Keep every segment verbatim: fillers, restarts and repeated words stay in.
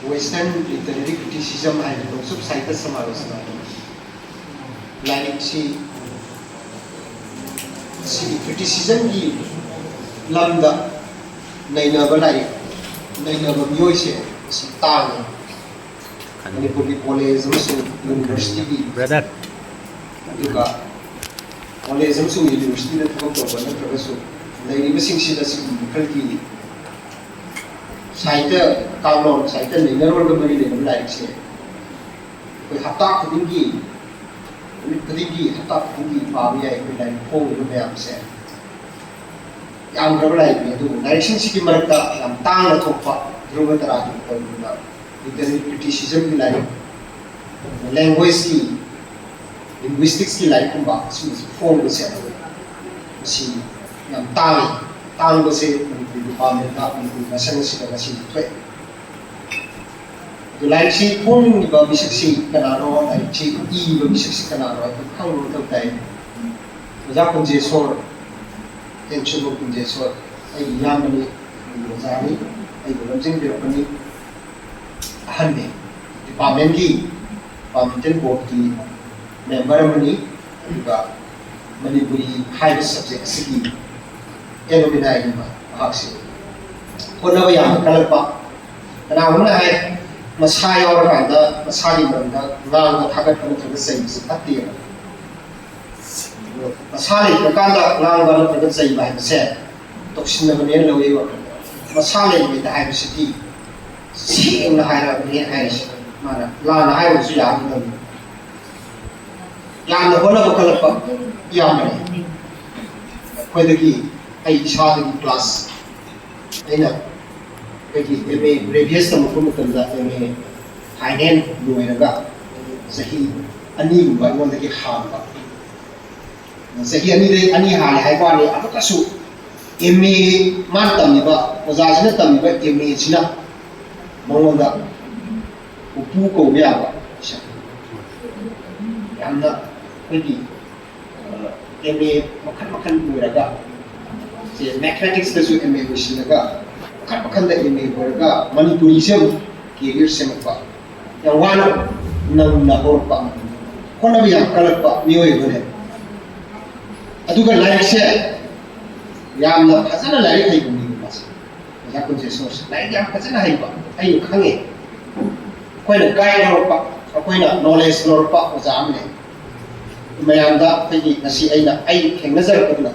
Western Literary Criticism ꯍꯥꯏꯕ ꯅꯣꯡꯆꯨꯞ ꯁꯥꯍꯤꯇ꯭ꯌ ꯁꯃꯥꯂꯣꯆꯅꯥ ꯂꯥꯏꯔꯤꯛꯁꯤ, ꯁꯤꯒꯤ ꯀ꯭ꯔꯤꯇꯤꯁꯤꯖꯝꯒꯤ ꯂꯝꯗ ꯅꯩꯅꯕ ꯂꯥꯏꯔꯤꯛ, ꯅꯩꯅꯕ ꯃꯤꯑꯣꯏꯁꯦ ꯁꯤ ꯇꯥꯡꯉꯤ꯫ ꯃꯅꯤꯄꯨꯔꯒꯤ ꯀꯣꯂꯦꯖ ꯑꯃꯁꯨꯡ ꯌꯨꯅꯤꯚꯔꯁꯤꯇꯤꯒꯤ, ꯑꯗꯨꯒ ꯀꯣꯂꯦꯖ ꯑꯃꯁꯨꯡ ꯌꯨꯅꯤꯚꯔꯁꯤꯇꯤꯗ ꯊꯕꯛ ꯇꯧꯕ ꯅꯠꯇ꯭ꯔꯒꯁꯨ ꯂꯩꯔꯤꯕꯁꯤꯡꯁꯤꯗ ꯁꯤꯒꯨꯝꯕ ꯈꯔꯒꯤ ꯁꯥꯍꯤꯇ꯭ꯌ ꯀꯥꯡꯂꯣꯟ, ꯁꯥꯍꯤꯇ꯭ꯌ ꯅꯩꯅꯔꯣꯟꯒ ꯃꯔꯤ ꯂꯩꯅꯕ ꯂꯥꯏꯔꯤꯛꯁꯦ ꯑꯩꯈꯣꯏ ꯍꯞꯇꯥ ꯈꯨꯗꯤꯡꯒꯤ, ꯅꯨꯃꯤꯠ ꯈꯨꯗꯤꯡꯒꯤ, ꯍꯞꯇꯥ ꯈꯨꯗꯤꯡꯒꯤ ꯄꯥꯕ ꯌꯥꯏ꯫ ꯑꯩꯈꯣꯏ ꯂꯥꯏꯔꯤꯛ ꯐꯣꯡꯉꯤꯕ ꯃꯌꯥꯝꯁꯦ ꯌꯥꯝꯈ꯭ꯔꯕ ꯂꯥꯏꯔꯤꯛꯅꯤ꯫ ꯑꯗꯨꯕꯨ ꯂꯥꯏꯔꯤꯛꯁꯤꯡꯁꯤꯒꯤ ꯃꯔꯛꯇ ꯌꯥꯝ ꯇꯥꯡꯅ ꯊꯣꯛꯄ ꯙ꯭ꯔꯨꯕ ꯇꯔꯥꯒꯤ ꯀꯧꯕ ꯂꯤꯇꯔꯦꯔꯤ ꯀ꯭ꯔꯤꯇꯤꯁꯤꯖꯝꯒꯤ ꯂꯥꯏꯔꯤꯛ, ꯂꯦꯡꯒ꯭ꯋꯦꯖꯀꯤ, ꯂꯤꯡꯒ꯭ꯋꯤꯁꯇꯤꯛꯁꯀꯤ ꯂꯥꯏꯔꯤꯛꯀꯨꯝꯕ ꯁꯤꯒꯨꯝꯕꯁꯤ ꯐꯣꯡꯕꯁꯦ ꯃꯁꯤ ꯌꯥꯝ ꯇꯥꯡꯉꯤ꯫ ꯇꯥꯡꯕꯁꯦ ꯃꯅꯤꯄꯨꯔꯤ ꯗꯤꯄꯥꯔꯠꯃꯦꯟꯗ, ꯃꯅꯤꯄꯨꯔꯤ ꯃꯁꯦꯜ ꯑꯁꯤꯗ ꯉꯁꯤꯗꯤ ꯊꯣꯛꯑꯦ꯫ ꯑꯗꯨ ꯂꯥꯏꯔꯤꯛꯁꯤ ꯐꯣꯡꯅꯤꯡꯂꯤꯕ ꯃꯤꯁꯛꯁꯤ ꯀꯅꯥꯅꯣ, ꯂꯥꯏꯔꯤꯛꯁꯤ ꯏꯕ ꯃꯤꯁꯛꯁꯤ ꯀꯅꯥꯅꯣ ꯍꯥꯏꯕꯗꯨ ꯈꯪꯕ ꯃꯊꯧ ꯇꯥꯏ꯫ ꯑꯣꯖꯥ ꯀꯨꯟꯖꯦꯁꯣꯔ, ꯇꯦꯡꯁꯨꯕ ꯀꯨꯟꯖꯦꯁꯣꯔ ꯑꯩꯒꯤ ꯏꯌꯥꯝꯕꯅꯤ, ꯑꯩꯒꯤ ꯑꯣꯖꯥꯅꯤ, ꯑꯩꯕꯨ ꯂꯝꯖꯤꯡꯕꯤꯔꯛꯄꯅꯤ꯫ ꯑꯍꯟꯅꯤ, ꯗꯤꯄꯥꯔꯠꯃꯦꯟꯒꯤ, ꯗꯤꯄꯥꯔꯠꯃꯦꯟꯇꯦꯜ ꯕꯣꯔꯗꯀꯤ ꯃꯦꯝꯕꯔ ꯑꯃꯅꯤ꯫ ꯑꯗꯨꯒ ꯃꯅꯤꯄꯨꯔꯤ ꯍꯥꯏꯕ ꯁꯕꯖꯦꯛ ꯑꯁꯤꯒꯤ ꯑꯦꯂꯨꯃꯤꯅꯥꯏꯅꯤ ꯃꯍꯥꯛꯁꯤ꯫ ꯍꯣꯠꯅꯕ ꯌꯥꯝꯅ ꯀꯜꯂꯛꯄ꯫ ꯀꯅꯥꯒꯨꯝꯕꯅ ꯍꯥꯏ, ꯃꯁꯥ ꯌꯥꯎꯔꯀꯥꯟꯗ ꯃꯁꯥꯒꯤ ꯃꯔꯝꯗ ꯉꯥꯡꯕ, ꯊꯥꯒꯠꯄ ꯅꯠꯇ꯭ꯔꯒ ꯆꯩꯕꯁꯤ ꯐꯠꯇꯦꯅ꯫ ꯑꯗꯣ ꯃꯁꯥ ꯂꯩꯇ꯭ꯔꯀꯥꯟꯗ ꯉꯥꯡꯕ ꯅꯠꯇ꯭ꯔꯒ ꯆꯩꯕ ꯍꯥꯏꯕꯁꯦ ꯇꯧꯁꯤꯟꯅꯕꯅꯦꯅ ꯂꯧꯋꯦ ꯑꯩ ꯋꯥꯈꯜꯗ꯫ ꯃꯁꯥ ꯂꯩꯔꯤꯉꯩꯗ ꯍꯥꯏꯕꯁꯤꯗꯤ ꯁꯦꯡꯅ ꯍꯥꯏꯔꯕꯅꯦ ꯍꯥꯏꯔꯤꯁꯦ꯫ ꯃꯥꯅ ꯂꯥꯟꯅ ꯍꯥꯏꯔꯨꯕꯁꯨ ꯌꯥꯒꯗꯕꯅꯤ꯫ ꯌꯥꯝꯅ ꯍꯣꯠꯅꯕ ꯀꯜꯂꯛꯄ ꯏꯌꯥꯝꯕꯅꯤ꯫ ꯑꯩꯈꯣꯏꯗꯒꯤ, ꯑꯩ ꯏꯁꯥꯗꯒꯤ ꯀ꯭ꯂꯥꯁ, ꯑꯩꯅ ꯑꯩꯈꯣꯏꯒꯤ ꯑꯦꯝ ꯑꯦ ꯄ꯭ꯔꯤꯚꯤꯌꯁ ꯇꯝꯃꯛꯄ ꯃꯇꯝꯗ ꯑꯦꯝ ꯑꯦ ꯐꯥꯏꯅꯦꯜ ꯂꯣꯏꯔꯒ ꯆꯍꯤ ꯑꯅꯤꯒꯨꯝꯕ ꯑꯩꯉꯣꯟꯗꯒꯤ ꯍꯥꯟꯕ, ꯆꯍꯤ ꯑꯅꯤꯗꯩ, ꯑꯅꯤ ꯍꯥꯜꯂꯦ ꯍꯥꯏꯕ ꯋꯥꯅꯤ, ꯑꯃꯨꯛꯀꯁꯨ ꯑꯦꯝ ꯑꯦ, ꯃꯥꯅ ꯇꯝꯃꯤꯕ, ꯑꯣꯖꯥꯁꯤꯅ ꯇꯝꯃꯤꯕ ꯑꯦꯝ ꯑꯦꯁꯤꯅ ꯃꯉꯣꯟꯗ ꯄꯨꯄꯨ ꯀꯧꯕ ꯌꯥꯕ, ꯌꯥꯝꯅ ꯑꯩꯈꯣꯏꯒꯤ ꯑꯦꯝ ꯑꯦ ꯃꯈꯜ ꯃꯈꯜ ꯑꯣꯏꯔꯒ, ꯁꯦ, ꯃꯦꯊꯃꯦꯇꯤꯛꯁꯇꯁꯨ ꯑꯦꯝ ꯑꯦ ꯂꯣꯏꯁꯤꯜꯂꯒ, ꯃꯈꯜ ꯃꯈꯜꯗ ꯑꯦꯝ ꯑꯦ ꯑꯣꯏꯔꯒ, ꯃꯅꯤꯄꯨꯔꯤꯁꯦ ꯑꯃꯨꯛ ꯀꯦꯔꯤꯌꯔ ꯁꯦꯝꯃꯛꯄ, ꯌꯥꯝ ꯋꯥꯅ ꯅꯧꯅ ꯍꯧꯔꯛꯄ, ꯍꯣꯠꯅꯕ ꯌꯥꯝ ꯀꯜꯂꯛꯄ ꯃꯤꯑꯣꯏ ꯑꯃꯅꯦ꯫ ꯑꯗꯨꯒ ꯂꯥꯏꯔꯤꯛꯁꯦ ꯌꯥꯝꯅ ꯐꯖꯅ ꯂꯥꯏꯔꯤꯛ ꯍꯩꯕ ꯃꯤꯅꯤ ꯃꯥꯁꯦ꯫ ꯑꯣꯖꯥ ꯀꯨꯟꯖꯦꯁꯣꯔꯁꯦ ꯂꯥꯏꯔꯤꯛ ꯌꯥꯝ ꯐꯖꯅ ꯍꯩꯕ, ꯑꯩꯅ ꯈꯪꯉꯦ꯫ ꯑꯩꯈꯣꯏꯅ ꯒꯥꯏꯗ ꯂꯧꯔꯛꯄ, ꯑꯩꯈꯣꯏꯅ ꯅꯣꯂꯦꯖ ꯂꯧꯔꯛꯄ ꯑꯣꯖꯥ ꯑꯃꯅꯦ꯫ ꯃꯌꯥꯝꯗ ꯑꯩꯈꯣꯏꯒꯤ ꯉꯁꯤ ꯑꯩꯅ ꯑꯩ ꯊꯦꯡꯅꯖꯔꯛꯄꯗꯨꯅ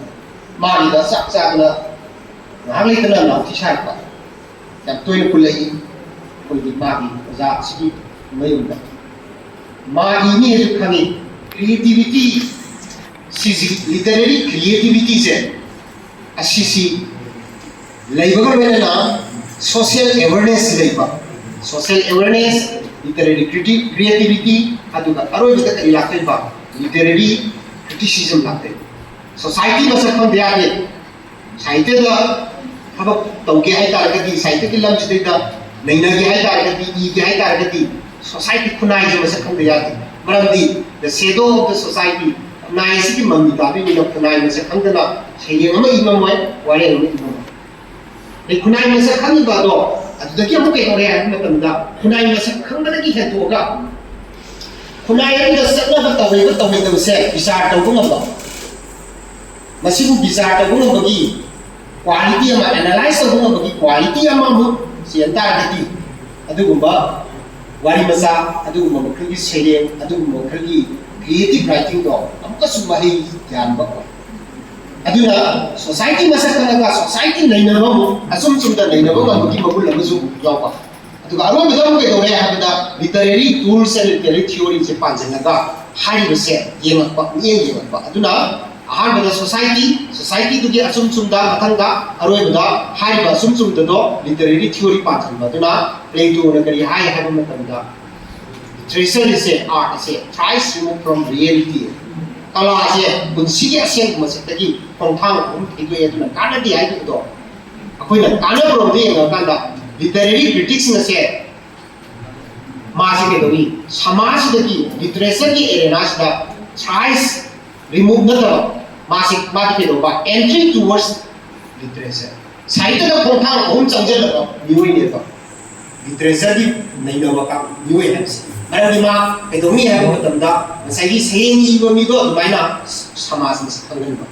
ꯃꯥꯒꯤꯗ ꯆꯥꯛ ꯆꯥꯗꯅ ꯉꯥꯏꯍꯥꯛ ꯂꯩꯇꯅ ꯅꯥꯎꯊꯤ ꯁꯥꯔꯛꯄ ꯌꯥꯝ ꯇꯣꯏꯅ ꯄꯨꯜꯂꯛꯏ꯫ ꯑꯩꯈꯣꯏꯒꯤ ꯃꯥꯒꯤ ꯑꯣꯖꯥ ꯑꯁꯤꯒꯤ ꯃꯌꯨꯝꯗ ꯃꯥꯒꯤ ꯃꯤ ꯑꯗꯨ ꯈꯪꯉꯤ꯫ ꯀ꯭ꯔꯤꯌꯦꯇꯤꯚꯤꯇꯤ ꯁꯤꯁꯤ, ꯂꯤꯇꯔꯦꯔꯤ ꯀ꯭ꯔꯤꯌꯦꯇꯤꯚꯤꯇꯤꯁꯦ ꯑꯁꯤꯁꯤ ꯂꯩꯕꯒ ꯂꯣꯏꯅꯅ ꯁꯣꯁꯤꯌꯦꯜ ꯑꯦꯋꯦꯔꯅꯦꯁ ꯂꯩꯕ, ꯁꯣꯁꯤꯌꯦꯜ ꯑꯦꯋꯦꯔꯅꯦꯁ, ꯂꯤꯇꯔꯦꯔꯤ ꯀ꯭ꯔꯤꯌꯦꯇꯤꯚꯤꯇꯤ, ꯑꯗꯨꯒ ꯑꯔꯣꯏꯕꯗ ꯀꯔꯤ ꯂꯥꯛꯇꯣꯏꯕ? ꯂꯤꯇꯔꯦꯔꯤ ꯀ꯭ꯔꯤꯇꯤꯁꯤꯖꯝ ꯂꯥꯛꯇꯣꯏꯕ꯫ ꯁꯣꯁꯥꯏꯇꯤ ꯃꯁꯛ ꯈꯪꯗ ꯌꯥꯗꯦ꯫ ꯁꯥꯍꯤꯇ꯭ꯌꯗ ꯊꯕꯛ ꯇꯧꯒꯦ ꯍꯥꯏꯇꯥꯔꯒꯗꯤ, ꯁꯥꯍꯤꯇ꯭ꯌꯒꯤ ꯂꯝꯁꯤꯗꯩꯗ ꯅꯩꯅꯒꯦ ꯍꯥꯏꯇꯥꯔꯒꯗꯤ, ꯏꯒꯦ ꯍꯥꯏꯇꯥꯔꯒꯗꯤ ꯁꯣꯁꯥꯏꯇꯤ, ꯈꯨꯟꯅꯥꯏꯁꯦ ꯃꯁꯛ ꯈꯪꯗ ꯌꯥꯗꯦ꯫ ꯃꯔꯝꯗꯤ the shadow of the society, ꯈꯨꯟꯅꯥꯏ ꯑꯁꯤꯒꯤ ꯃꯃꯤ ꯇꯥꯗꯣꯏꯅꯤꯅ ꯈꯨꯟꯅꯥꯏ ꯃꯁꯛ ꯈꯪꯗꯅ ꯁꯩꯔꯦꯡ ꯑꯃ ꯏ ꯉꯝꯃꯣꯏ, ꯋꯥꯔꯦꯡ ꯑꯃ ꯏ ꯉꯝꯃꯣꯏ꯫ ꯑꯗꯩ ꯈꯨꯟꯅꯥꯏ ꯃꯁꯛ ꯈꯪꯉꯤꯕ ꯑꯗꯣ ꯑꯗꯨꯗꯒꯤ ꯑꯃꯨꯛ ꯀꯩꯗꯧꯔꯦ ꯍꯥꯏꯕ ꯃꯇꯝꯗ, ꯈꯨꯟꯅꯥꯏ ꯃꯁꯛ ꯈꯪꯕꯗꯒꯤ ꯍꯦꯟꯗꯣꯛꯑꯒ ꯈꯨꯟꯅꯥꯏ ꯑꯗꯨꯗ ꯆꯠꯅꯕ ꯇꯧꯔꯤꯕ ꯇꯧꯔꯣꯏꯗꯕꯁꯦ ꯕꯤꯆꯥꯔ ꯇꯧꯕ ꯉꯝꯕ, ꯃꯁꯤꯕꯨ ꯕꯤꯆꯥꯔ ꯇꯧꯕ ꯉꯝꯕꯒꯤ ꯀ꯭ꯋꯥꯂꯤꯇꯤ ꯑꯃ, ꯑꯦꯅꯥꯂꯥꯏꯁ ꯇꯧꯕ ꯉꯝꯕꯒꯤ ꯀ꯭ꯋꯥꯂꯤꯇꯤ ꯑꯃ ꯑꯃꯨꯛ ꯆꯦꯟ ꯇꯥꯔꯒꯗꯤ, ꯑꯗꯨꯒꯨꯝꯕ ꯋꯥꯔꯤ ꯃꯆꯥ, ꯑꯗꯨꯒꯨꯝꯕ ꯃꯈꯜꯒꯤ ꯁꯩꯔꯦꯡ, ꯑꯗꯨꯒꯨꯝꯕ ꯃꯈꯜꯒꯤ ꯀ꯭ꯔꯤꯌꯦꯇꯤꯚ ꯔꯥꯏꯇꯤꯡꯗꯣ ꯑꯃꯨꯛꯀꯁꯨ ꯃꯍꯩ ꯌꯥꯟꯕ ꯑꯣꯏ꯫ ꯑꯗꯨꯅ ꯁꯣꯁꯥꯏꯇꯤ ꯃꯁꯛ ꯈꯪꯉꯒ ꯁꯣꯁꯥꯏꯇꯤ ꯅꯩꯅꯕ ꯑꯃꯨꯛ, ꯑꯆꯨꯝ ꯆꯨꯝꯗ ꯅꯩꯅꯕ ꯉꯝꯕꯒꯤ ꯃꯒꯨꯟ ꯑꯃꯁꯨ ꯌꯥꯎꯕ꯫ ꯑꯗꯨꯒ ꯑꯔꯣꯏꯕꯗ ꯑꯃꯨꯛ ꯀꯩꯗꯧꯔꯦ ꯍꯥꯏꯕꯗ, literary tools and literary theoryꯁꯦ ꯄꯥꯟꯁꯤꯜꯂꯒ ꯍꯥꯏꯔꯤꯕꯁꯦ ꯌꯦꯡꯉꯛꯄ, ꯃꯤꯠꯌꯦꯡ ꯌꯦꯡꯉꯛꯄ꯫ ꯑꯗꯨꯅ ꯑꯍꯥꯟꯕꯗ ꯁꯣꯁꯥꯏꯇꯤ, ꯁꯣꯁꯥꯏꯇꯤꯗꯨꯒꯤ ꯑꯆꯨꯝ ꯆꯨꯝꯗ, ꯃꯊꯪꯗ ꯑꯔꯣꯏꯕꯗ ꯍꯥꯏꯔꯤꯕ ꯑꯆꯨꯝ ꯆꯨꯝꯗꯗꯣ literary theory ꯄꯥꯟꯁꯤꯟꯕ꯫ ꯑꯗꯨꯅ ꯄ꯭ꯂꯦꯇꯣꯅ ꯀꯔꯤ ꯍꯥꯏ ꯍꯥꯏꯕ ꯃꯇꯝꯗ, literature is a art, is a thrice removed from reality꯫ ꯀꯂꯥꯁꯦ ꯄꯨꯟꯁꯤꯒꯤ ꯑꯁꯦꯡꯕ ꯃꯁꯛꯇꯒꯤ ꯈꯣꯡꯊꯥꯡ ꯑꯍꯨꯝ ꯊꯩꯗꯣꯛꯑꯦ, ꯑꯗꯨꯅ ꯀꯥꯟꯅꯗꯦ ꯍꯥꯏꯕꯗꯣ꯫ ꯑꯩꯈꯣꯏꯅ ꯀꯥꯟꯅꯕꯔꯣꯝꯗ ꯌꯦꯡꯉꯀꯥꯟꯗ, literary critics ꯑꯁꯦ ꯃꯥꯁꯤ ꯀꯩꯗꯧꯏ? ꯁꯃꯥꯖꯁꯤꯗꯒꯤ, literature ꯒꯤ arena ꯁꯤꯗ thrice remove ꯅꯠꯇꯕ, ꯃꯥꯁꯤ, ꯃꯥꯗꯤ ꯀꯩꯗꯧꯕ? Entry towards literature꯫ ꯁꯥꯍꯤꯇ꯭ꯌꯗ ꯈꯣꯡꯊꯥꯡ ꯑꯍꯨꯝ ꯆꯪꯁꯤꯜꯂꯕ ꯃꯤꯑꯣꯏꯅꯦꯕ꯫ ꯂꯤꯇꯔꯦꯆꯔꯒꯤ ꯅꯩꯅꯕ ꯀꯥꯡ ꯃꯤꯑꯣꯏ ꯍꯥꯏꯕꯁꯤ꯫ ꯃꯔꯝꯗꯤ ꯃꯥ ꯀꯩꯗꯧꯅꯤ ꯍꯥꯏꯕ ꯃꯇꯝꯗ ꯉꯁꯥꯏꯒꯤ ꯁꯩꯔꯦꯡ ꯏꯕ ꯃꯤꯗꯣ ꯑꯗꯨꯃꯥꯏꯅ ꯁꯃꯥꯖ ꯃꯁꯛ ꯈꯪꯍꯟꯕ꯫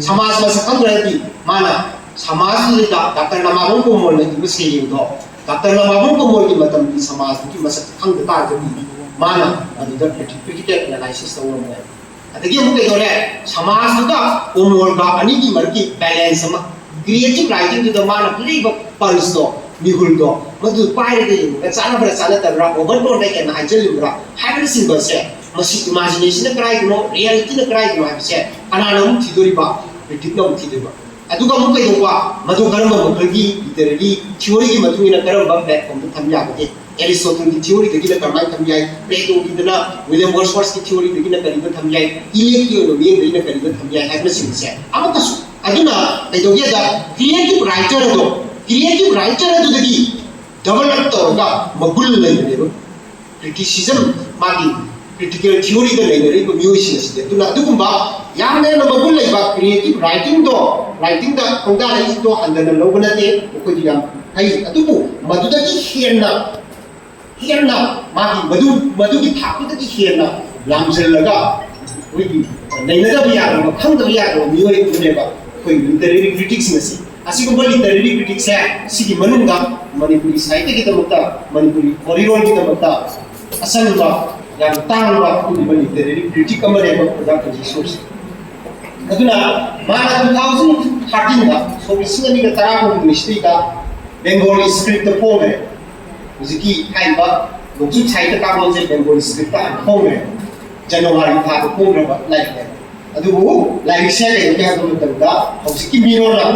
ꯁꯃꯥꯖ ꯃꯁꯛ ꯈꯪꯗ꯭ꯔꯒꯗꯤ ꯃꯥꯅ ꯁꯃꯥꯖꯁꯤꯗ ꯗꯥꯛꯇꯔ ꯂꯃꯥꯕꯝ ꯀꯨꯃꯣꯔꯅ ꯏꯕ ꯁꯩꯔꯦꯡꯗꯣ ꯗꯥꯛꯇꯔ ꯂꯃꯥꯕꯝ ꯀꯨꯃꯣꯔꯒꯤ ꯃꯇꯝꯒꯤ ꯁꯃꯥꯖꯗꯨꯒꯤ ꯃꯁꯛ ꯈꯪꯗ ꯇꯥꯔꯒꯗꯤ ꯃꯥꯅ ꯑꯗꯨꯗ ꯀ꯭ꯔꯤꯇꯤꯀꯦꯜ ꯑꯦꯅꯥꯂꯥꯏꯁꯤꯁ ꯇꯧꯕ ꯉꯝꯃꯣꯏ꯫ ꯑꯗꯒꯤ ꯑꯃꯨꯛ ꯀꯩꯗꯧꯔꯦ? ꯁꯃꯥꯖꯇꯨꯒ ꯀꯨꯃꯣꯔꯒ ꯑꯅꯤꯒꯤ ꯃꯔꯛꯀꯤ ꯕꯦꯂꯦꯟꯁ ꯑꯃ, ꯀ꯭ꯔꯤꯌꯦꯇꯤꯚ ꯔꯥꯏꯇꯤꯡꯗꯨꯗ ꯃꯥꯅ ꯄꯤꯔꯛꯏꯕ ꯄꯜꯁꯇꯣ, ꯃꯤꯍꯨꯜꯗꯣ, ꯃꯗꯨ ꯄꯥꯏꯔꯒ ꯌꯦꯡꯕꯗ ꯆꯥꯟꯅꯕ꯭ꯔꯥ ꯆꯥꯟꯅꯗꯕ꯭ꯔꯥ, ꯑꯣꯚꯔꯇꯣꯟꯗ ꯍꯦꯟꯅ ꯍꯥꯏꯖꯤꯜꯂꯤꯕ꯭ꯔꯥ ꯍꯥꯏꯕꯅꯆꯤꯡꯕꯁꯦ, ꯃꯁꯤ ꯏꯃꯥꯖꯤꯅꯦꯁꯟꯅ ꯀꯗꯥꯏꯗꯅꯣ, ꯔꯤꯌꯦꯂꯤꯇꯤꯅ ꯀꯗꯥꯏꯗꯅꯣ ꯍꯥꯏꯕꯁꯦ ꯀꯅꯥꯅ ꯑꯃꯨꯛ ꯊꯤꯗꯣꯔꯤꯕ? ꯀ꯭ꯔꯤꯇꯤꯛꯅ ꯑꯃꯨꯛ ꯊꯤꯗꯣꯏꯕ꯫ ꯑꯗꯨꯒ ꯑꯃꯨꯛ ꯀꯩꯗꯧꯕ? ꯃꯗꯨ ꯀꯔꯝꯕ ꯃꯈꯜꯒꯤ ꯂꯤꯇꯔꯦꯔꯤ ꯊꯤꯑꯣꯔꯤꯒꯤ ꯃꯇꯨꯡ ꯏꯟꯅ ꯀꯔꯝꯕ ꯄ꯭ꯂꯦꯠꯐꯣꯝꯗ ꯊꯝ ꯌꯥꯕꯒꯦ? ꯑꯦꯔꯤꯁꯇꯣꯇꯜꯒꯤ ꯊꯤꯑꯣꯔꯤꯗꯒꯤꯅ ꯀꯔꯝꯍꯥꯏꯅ ꯊꯝ ꯌꯥꯏ? ꯄ꯭ꯂꯦꯇꯣꯒꯤꯗꯅ, ꯋꯤꯂꯤꯌꯝ ꯋꯣꯔꯗꯁꯋꯔꯊꯀꯤ ꯊꯤꯑꯣꯔꯤꯗꯒꯤꯅ ꯀꯔꯤꯗ ꯊꯝ ꯌꯥꯏ? ꯏꯂꯤꯌꯠꯀꯤ ꯑꯣꯏꯕ ꯃꯤꯠꯌꯦꯡꯗꯒꯤꯅ ꯀꯔꯤꯗ ꯊꯝ ꯌꯥꯏ ꯍꯥꯏꯕꯅꯆꯤꯡꯕꯁꯦ ꯑꯃꯠꯇꯁꯨ꯫ ꯑꯗꯨꯅ ꯀꯩꯗꯧꯒꯦꯗ, ꯀ꯭ꯔꯤꯌꯦꯇꯤꯚ ꯔꯥꯏꯇꯔ ꯑꯗꯣ, ꯀ꯭ꯔꯤꯌꯦꯇꯤꯚ ꯔꯥꯏꯇꯔ ꯑꯗꯨꯗꯒꯤ ꯗꯦꯕꯂꯞ ꯇꯧꯔꯒ ꯃꯒꯨꯟ ꯂꯩꯕꯅꯦꯕ꯫ ꯀ꯭ꯔꯤꯇꯤꯁꯤꯖꯝ, ꯃꯥꯒꯤ ꯀ꯭ꯔꯤꯇꯤꯀꯦꯜ ꯊꯤꯑꯣꯔꯤꯗ ꯂꯩꯅꯔꯤꯕ ꯃꯤꯑꯣꯏꯁꯤꯡ ꯑꯁꯤꯗꯤ꯫ ꯑꯗꯨꯅ ꯑꯗꯨꯒꯨꯝꯕ ꯌꯥꯝꯅ ꯍꯦꯟꯅ ꯃꯒꯨꯟ ꯂꯩꯕ ꯀ꯭ꯔꯤꯌꯦꯇꯤꯚ ꯔꯥꯏꯇꯤꯡꯗꯣ, ꯔꯥꯏꯇꯤꯡꯗ ꯈꯣꯡꯗꯥꯔꯛꯏꯁꯤꯡꯗꯣ ꯍꯟꯊꯅ ꯂꯧꯕ ꯅꯠꯇꯦ, ꯃꯈꯣꯏꯗꯤ ꯌꯥꯝ ꯐꯩ꯫ ꯑꯗꯨꯕꯨ ꯃꯗꯨꯗꯒꯤ ꯍꯦꯟꯅ, ꯍꯦꯟꯅ ꯃꯥꯒꯤ ꯃꯗꯨ, ꯃꯗꯨꯒꯤ ꯊꯥꯛꯇꯨꯗꯒꯤ ꯍꯦꯟꯅ ꯂꯥꯝꯁꯤꯜꯂꯒ ꯑꯩꯈꯣꯏꯒꯤ ꯅꯩꯅꯗꯕ ꯌꯥꯗ꯭ꯔꯕ, ꯈꯪꯗꯕ ꯌꯥꯗ꯭ꯔꯕ ꯃꯤꯑꯣꯏ ꯑꯗꯨꯅꯦꯕ ꯑꯩꯈꯣꯏ ꯂꯤꯇꯔꯦꯔꯤ ꯀ꯭ꯔꯤꯇꯤꯛꯁꯤꯡ ꯑꯁꯤ꯫ ꯑꯁꯤꯒꯨꯝꯕ ꯂꯤꯇꯔꯦꯔꯤ ꯀ꯭ꯔꯤꯇꯤꯛꯁꯦ ꯁꯤꯒꯤ ꯃꯅꯨꯡꯗ ꯃꯅꯤꯄꯨꯔꯤ ꯁꯥꯍꯤꯇ꯭ꯌꯒꯤꯗꯃꯛꯇ, ꯃꯅꯤꯄꯨꯔꯤ ꯋꯥꯔꯤꯔꯣꯜꯒꯤꯗꯃꯛꯇ ꯑꯆꯪꯕ, ꯌꯥꯝ ꯇꯥꯡꯕ ꯑꯗꯨꯒꯨꯝꯕ ꯂꯤꯇꯔꯦꯔꯤ ꯀ꯭ꯔꯤꯇꯤꯛ ꯑꯃꯅꯦꯕ ꯑꯣꯖꯥ ꯄꯨꯟꯁꯤ ꯁꯣꯔꯁꯦ꯫ ꯑꯗꯨꯅ ꯃꯥꯅ two thousand thirteenꯗ, ꯁꯣꯛ ꯂꯤꯁꯤꯡ ꯑꯅꯤꯒ ꯇꯔꯥ ꯍꯨꯝꯗꯣꯏꯁꯤꯗꯩꯗ ꯕꯦꯡꯒꯣꯂꯤ ꯁ꯭ꯀ꯭ꯔꯤꯞꯇ ꯐꯣꯡꯈ꯭ꯔꯦ꯫ ꯍꯧꯖꯤꯛꯀꯤ ꯍꯥꯏꯔꯤꯕ ꯅꯣꯡꯆꯨꯞ ꯁꯥꯍꯤꯇ꯭ꯌ ꯀꯥꯡꯂꯣꯟꯁꯦ ꯕꯦꯡꯒꯣꯂꯤ ꯁ꯭ꯀ꯭ꯔꯤꯞꯇ ꯍꯥꯟꯅ ꯐꯣꯡꯈ꯭ꯔꯦ꯫ ꯖꯅꯋꯥꯔꯤ ꯊꯥꯗ ꯐꯣꯡꯈ꯭ꯔꯕ ꯂꯥꯏꯔꯤꯛꯅꯦ꯫ ꯑꯗꯨꯕꯨ ꯂꯥꯏꯔꯤꯛꯁꯦ ꯀꯩꯅꯣ ꯍꯥꯏꯕ ꯃꯇꯝꯗ ꯍꯧꯖꯤꯛꯀꯤ ꯃꯤꯔꯣꯜꯅ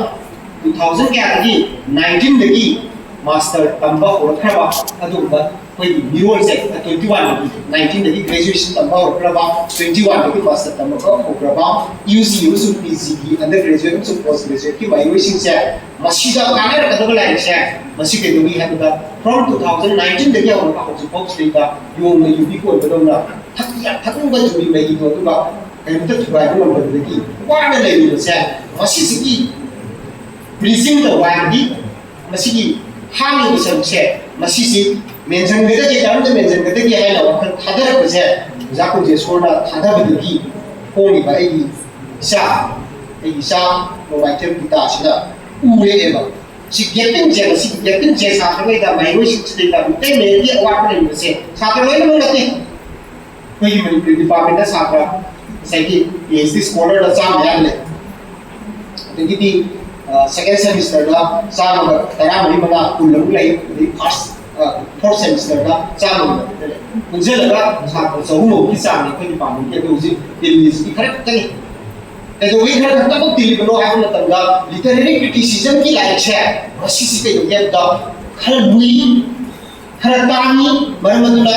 two thousand ꯀꯌꯥꯗꯒꯤ, nineteenꯗꯒꯤ ꯃꯥꯁꯇꯔ ꯇꯝꯕ ꯍꯧꯔꯛꯈ꯭ꯔꯕ ꯑꯗꯨꯒꯨꯝꯕ ꯑꯩꯈꯣꯏꯒꯤ ꯃꯤꯔꯣꯜꯁꯦ, twenty oneꯗꯒꯤ, nineteenꯗꯒꯤ graduation ꯇꯝꯕ ꯍꯧꯔꯛꯈ꯭ꯔꯕ, twenty oneꯗꯒꯤ ꯃꯥꯁꯇꯔ ꯇꯝꯕ ꯍꯧꯈ꯭ꯔꯕ, UG ꯑꯃꯁꯨꯡ PGꯒꯤ undergraduate ꯑꯃꯁꯨꯡ post graduateꯀꯤ ꯃꯍꯩꯔꯣꯏꯁꯤꯡꯁꯦ ꯃꯁꯤꯗ ꯀꯥꯟꯅꯔꯛꯀꯗꯕ ꯂꯥꯏꯔꯤꯛꯁꯦ ꯃꯁꯤ ꯀꯩꯗꯧꯏ ꯍꯥꯏꯕꯗ from two thousand nineteenꯗꯒꯤ ꯍꯧꯔꯒ ꯍꯧꯖꯤꯛ ꯐꯥꯎꯁꯤꯗꯩꯗ ꯌꯣꯡꯅ ꯌꯨꯕꯤ ꯀꯣꯟꯕꯗꯧꯅ ꯊꯛ-, ꯌꯥꯝ ꯊꯛꯅꯤꯡꯕ ꯌꯨꯕꯤ ꯃꯍꯤꯗꯣ ꯑꯗꯨꯒ ꯀꯔꯤꯝꯇ ꯊꯨꯒꯥꯏꯕ ꯉꯝꯗꯕꯗꯒꯤ ꯋꯥꯅ ꯂꯩꯔꯤꯕꯁꯦ ꯃꯁꯤꯁꯤꯒꯤ bridging ꯇꯧꯕ ꯍꯥꯏꯕꯗꯤ ꯃꯁꯤꯒꯤ ꯍꯥꯡꯉꯤꯕ ꯁꯔꯨꯛꯁꯦ ꯃꯁꯤꯁꯤ ꯃꯦꯟꯁꯤꯟꯒꯗꯒꯦ, ꯀꯔꯝꯅ ꯃꯦꯟꯁꯤꯟꯒꯗꯒꯦ ꯍꯥꯏꯅ ꯋꯥꯈꯜ ꯊꯥꯗꯔꯛꯄꯁꯦ ꯑꯣꯖꯥ ꯀꯨꯟꯖꯦꯁꯣꯔꯅ ꯊꯥꯗꯕꯗꯒꯤ ꯍꯣꯡꯂꯤꯕ ꯑꯩꯒꯤ ꯏꯆꯥ, ꯑꯩꯒꯤ ꯏꯆꯥ ꯅꯣꯡꯃꯥꯏꯊꯦꯝ ꯒꯤꯇꯥꯁꯤꯅ ꯎꯔꯦꯕ꯫ ꯁꯤ ꯒꯦꯞꯄꯤꯡꯁꯦ, ꯃꯁꯤꯒꯤ ꯒꯦꯞꯄꯤꯡꯁꯦ ꯁꯥꯇ꯭ꯔꯉꯩꯗ, ꯃꯍꯩꯔꯣꯏꯁꯤꯡꯁꯤꯗꯩꯗ ꯃꯤꯇꯩ ꯃꯌꯦꯛꯀꯤ ꯑꯋꯥꯠꯄ ꯂꯩꯕꯁꯦ ꯁꯥꯇ꯭ꯔ ꯂꯣꯏꯅꯃꯛ ꯅꯠꯇꯦ꯫ ꯑꯩꯈꯣꯏꯒꯤ ꯃꯅꯤꯄꯨꯔꯤ ꯗꯤꯄꯥꯔꯠꯃꯦꯟꯗ ꯁꯥꯇ꯭ꯔ ꯉꯁꯥꯏꯒꯤ ꯄꯤ ꯑꯩꯆ ꯗꯤ ꯁ꯭ꯀꯣꯂꯔꯗ ꯆꯥꯝꯃ ꯃꯌꯥ ꯂꯩ꯫ ꯑꯗꯒꯤꯗꯤ ꯁꯦꯀꯦꯟ ꯁꯦꯃꯤꯁꯇꯔꯗ ꯆꯥꯝꯃꯒ ꯇꯔꯥꯃꯔꯤ ꯃꯉꯥ, ꯀꯨꯟ ꯑꯃꯨꯛ ꯂꯩ꯫ ꯑꯗꯒꯤ ꯐꯥꯔꯁ, ꯐꯣꯔꯠ ꯁꯦꯃꯤꯁꯇꯔꯗ ꯆꯥꯝꯃꯒ ꯃꯊꯛꯇ ꯂꯩ꯫ ꯄꯨꯟꯁꯤꯜꯂꯒ ꯁꯥꯇ꯭ꯔ ꯆꯍꯨꯝꯃꯨꯛꯀꯤ ꯆꯥꯡꯅꯤ ꯑꯩꯈꯣꯏ ꯗꯤꯄꯥꯔꯠꯃꯦꯟꯒꯤ꯫ ꯑꯗꯨ ꯍꯧꯖꯤꯛ ꯗꯤꯜꯂꯤꯁꯤꯗꯤ ꯈꯔ ꯈꯛꯇꯅꯤ꯫ ꯀꯩꯗꯧꯕꯩ ꯈꯔ ꯈꯛꯇꯃꯛ ꯇꯤꯜꯂꯤꯕꯅꯣ ꯍꯥꯏꯕ ꯃꯇꯝꯗ, ꯂꯤꯇꯔꯦꯔꯤ ꯀ꯭ꯔꯤꯇꯤꯁꯤꯖꯝꯒꯤ ꯂꯥꯏꯔꯤꯛꯁꯦ ꯃꯁꯤꯁꯤ ꯀꯩꯗꯧꯒꯦ ꯍꯥꯏꯕꯗ ꯈꯔ ꯂꯨꯏ, ꯈꯔ ꯇꯥꯡꯉꯤ꯫ ꯃꯔꯝ ꯑꯗꯨꯅ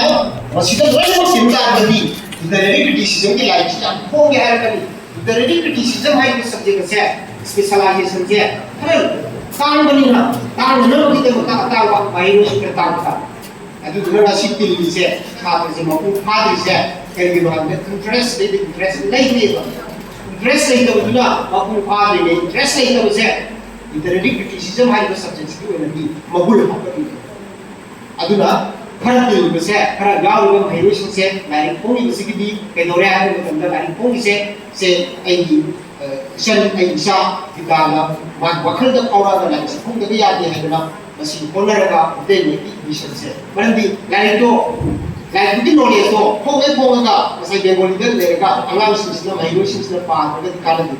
ꯃꯁꯤꯗ ꯂꯣꯏꯅꯃꯛ ꯇꯤꯟ ꯇꯥꯔꯒꯗꯤ ꯂꯤꯇꯔꯦꯔꯤ ꯀ꯭ꯔꯤꯇꯤꯁꯤꯖꯝꯒꯤ ꯂꯥꯏꯔꯤꯛꯁꯤ ꯌꯥꯝ ꯍꯣꯡꯉꯦ ꯍꯥꯏꯔꯒꯅꯤ꯫ ꯂꯤꯇꯔꯦꯔꯤ ꯀ꯭ꯔꯤꯇꯤꯁꯤꯖꯝ ꯍꯥꯏꯔꯤꯕ ꯁꯕꯖꯦꯛ ꯑꯁꯦ, ꯁ꯭ꯄꯦꯁꯤꯌꯦꯂꯥꯏꯖꯦꯁꯟꯁꯦ ꯈꯔ ꯇꯥꯡꯕꯅꯤꯅ, ꯇꯥꯡꯅꯅꯕꯒꯤꯗꯃꯛꯇ ꯑꯇꯥꯡꯕ ꯃꯍꯩꯔꯣꯏꯁꯨ ꯈꯔ ꯇꯥꯡꯕ ꯇꯥꯕ꯫ ꯑꯗꯨꯗꯨꯅ ꯉꯁꯤ ꯇꯤꯜꯂꯤꯁꯦ, ꯁꯥꯇ꯭ꯔꯁꯦ ꯃꯄꯨꯡ ꯐꯥꯗ꯭ꯔꯤꯁꯦ ꯀꯩꯒꯤꯅꯣ ꯍꯥꯏꯕꯗ ꯏꯟꯇꯔꯦꯁ ꯂꯩꯇꯦ, ꯏꯟꯇꯔꯦꯁ ꯂꯩꯇꯦꯕ꯫ ꯏꯟꯇꯔꯦꯁ ꯂꯩꯇꯕꯗꯨꯅ ꯃꯄꯨꯡ ꯐꯥꯗ꯭ꯔꯤꯅꯦ꯫ ꯏꯟꯇꯔꯦꯁ ꯂꯩꯇꯕꯁꯦ ꯂꯤꯇꯔꯦꯔꯤ ꯀ꯭ꯔꯤꯇꯤꯁꯤꯖꯝ ꯍꯥꯏꯔꯤꯕ ꯁꯕꯖꯦꯛꯁꯤꯒꯤ ꯑꯣꯏꯅꯗꯤ ꯃꯒꯨꯟ ꯍꯥꯞꯀꯗꯣꯏꯅꯦ꯫ ꯑꯗꯨꯅ ꯈꯔ ꯇꯤꯜꯂꯤꯕꯁꯦ, ꯈꯔ ꯌꯥꯎꯔꯤꯕ ꯃꯍꯩꯔꯣꯏꯁꯤꯡꯁꯦ ꯂꯥꯏꯔꯤꯛ ꯐꯣꯡꯉꯤꯕꯁꯤꯒꯤꯗꯤ ꯀꯩꯗꯧꯔꯦ ꯍꯥꯏꯕ ꯃꯇꯝꯗ, ꯂꯥꯏꯔꯤꯛ ꯐꯣꯡꯉꯤꯁꯦ, ꯁꯦ ꯑꯩꯒꯤ, ꯑ, ꯏꯆꯟ, ꯑꯩꯒꯤ ꯏꯆꯥ ꯒꯤꯇꯥꯅ ꯃꯥꯒꯤ ꯋꯥꯈꯜꯗ ꯐꯥꯎꯔꯛꯑꯒ ꯂꯥꯏꯔꯤꯛꯁꯦ ꯐꯣꯡꯗꯕ ꯌꯥꯗꯦ ꯍꯥꯏꯗꯅ ꯃꯁꯤ ꯍꯣꯠꯅꯔꯒ ꯃꯩꯇꯩ ꯃꯌꯦꯛꯀꯤ ꯏꯗꯤꯁꯟꯁꯦ, ꯃꯔꯝꯗꯤ ꯂꯥꯏꯔꯤꯛꯇꯣ, ꯂꯥꯏꯔꯤꯛꯇꯨꯒꯤ ꯅꯣꯂꯦꯖꯇꯣ ꯐꯣꯡꯉꯦ ꯐꯣꯡꯉꯒ ꯉꯁꯥꯏ ꯕꯦꯡꯒꯣꯂꯤꯗ ꯂꯩꯔꯒ ꯑꯉꯥꯡꯁꯤꯡꯁꯤꯅ, ꯃꯍꯩꯔꯣꯏꯁꯤꯡꯁꯤꯅ ꯄꯥꯗ꯭ꯔꯒꯗꯤ ꯀꯥꯟꯅꯗꯦ꯫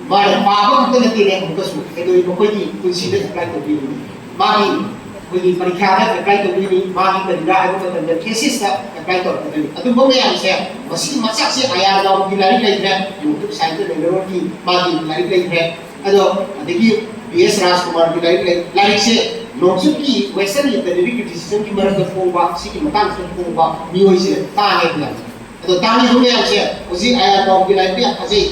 ꯃꯥꯅ ꯄꯥꯕ ꯈꯛꯇ ꯅꯠꯇꯦꯅꯦ, ꯑꯃꯨꯛꯀꯁꯨ ꯀꯩꯗꯧꯔꯤꯕ, ꯑꯩꯈꯣꯏꯒꯤ ꯄꯨꯟꯁꯤꯗ ꯑꯦꯄ꯭ꯂꯥꯏ ꯇꯧꯕꯤꯔꯤꯅꯤ꯫ ꯃꯥꯒꯤ, ꯑꯩꯈꯣꯏꯒꯤ ꯄꯔꯤꯈ꯭ꯌꯥꯗ ꯑꯦꯄ꯭ꯂꯥꯏ ꯇꯧꯕꯤꯔꯤꯅꯤ꯫ ꯃꯥꯒꯤ ꯀꯔꯤꯔꯥ ꯍꯥꯏꯕ ꯃꯇꯝꯗ ꯊꯦꯁꯤꯁꯇ ꯑꯦꯄ꯭ꯂꯥꯏ ꯇꯧꯔꯛꯀꯗꯣꯏꯅꯤ꯫ ꯑꯗꯨꯝꯕ ꯃꯌꯥꯝꯁꯦ ꯃꯁꯤꯒꯤ ꯃꯆꯥꯛꯁꯦ ꯑꯥꯏ ꯑꯥꯔ ꯕꯥꯎꯒꯤ ꯂꯥꯏꯔꯤꯛ ꯂꯩꯈ꯭ꯔꯦ, ꯌꯨꯇ꯭ꯌꯨꯕ ꯁꯥꯏꯠꯇ ꯂꯩꯅꯔꯣꯏꯒꯤ ꯃꯥꯒꯤ ꯂꯥꯏꯔꯤꯛ ꯂꯩꯈ꯭ꯔꯦ꯫ ꯑꯗꯣ ꯑꯗꯒꯤ ꯕꯤ ꯑꯦꯁ ꯔꯥꯖꯀꯨꯃꯥꯔꯒꯤ ꯂꯥꯏꯔꯤꯛ ꯂꯩ꯫ ꯂꯥꯏꯔꯤꯛꯁꯦ ꯅꯣꯡꯆꯨꯞꯀꯤ ꯋꯦꯁꯇꯔꯟ ꯂꯤꯇꯔꯦꯔꯤ ꯀ꯭ꯔꯤꯇꯤꯁꯤꯖꯝꯒꯤ ꯃꯔꯝꯗ ꯐꯣꯡꯕ, ꯁꯤꯒꯤ ꯃꯇꯥꯡꯁꯤꯗ ꯐꯣꯡꯕ ꯃꯤꯑꯣꯏꯁꯦ ꯇꯥꯡꯉꯦ ꯍꯥꯏꯕ ꯌꯥꯏ꯫ ꯑꯗꯣ ꯇꯥꯡꯉꯤꯕ ꯃꯌꯥꯝꯁꯦ ꯍꯧꯖꯤꯛ ꯑꯥꯏ ꯑꯥꯔ ꯕꯥꯎꯒꯤ ꯂꯥꯏꯔꯤꯛꯇ ꯌꯥꯝ ꯐꯖꯩ꯫